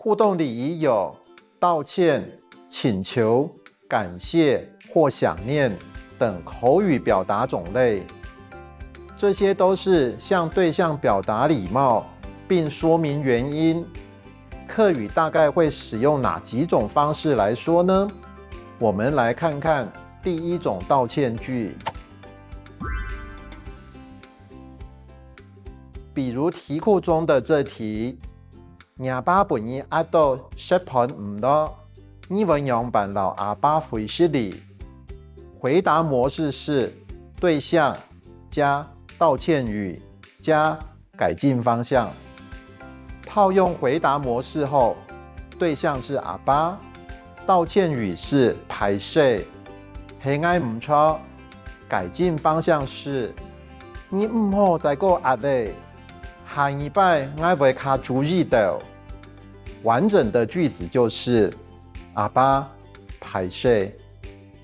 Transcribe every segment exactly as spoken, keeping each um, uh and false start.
互动礼仪有道歉、请求、感谢或想念等口语表达种类。这些都是向对象表达礼貌，并说明原因。客语大概会使用哪几种方式来说呢？我们来看看第一种道歉句。比如题库中的这题，若爸分你壓到食飯毋落，你會仰般摎阿爸會失禮？回答模式是对象加道歉语加改进方向。套用回答模式后，对象是阿爸，道歉语是歹势，系𠊎毋错。改进方向是你毋好再過壓咧，下二擺𠊎會較注意到。完整的句子就是：阿爸，歹势，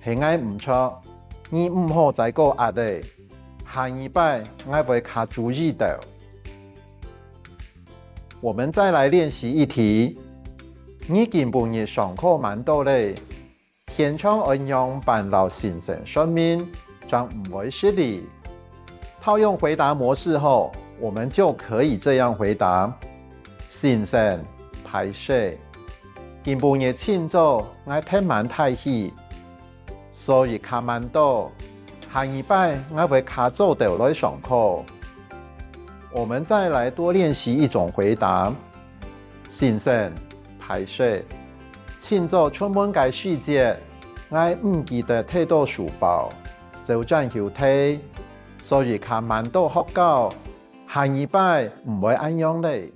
系𠊎毋错，你毋好再過壓咧，下二擺𠊎會較注意到。我们再来练习一题。你今晡日上课慢到咧， 現場愛仰般摎先生說明，正毋會失禮？套用回答模式後，我们就可以这样回答：先生，歹势，今晡日清早𠊎忒慢大起，所以較慢到，下二擺𠊎會較早兜來上課。我们再来多练习一种回答。先生，歹势， 清早出門个時節，𠊎毋記得提到書包，走轉去提，所以較慢到學校，下二擺毋會恁樣咧。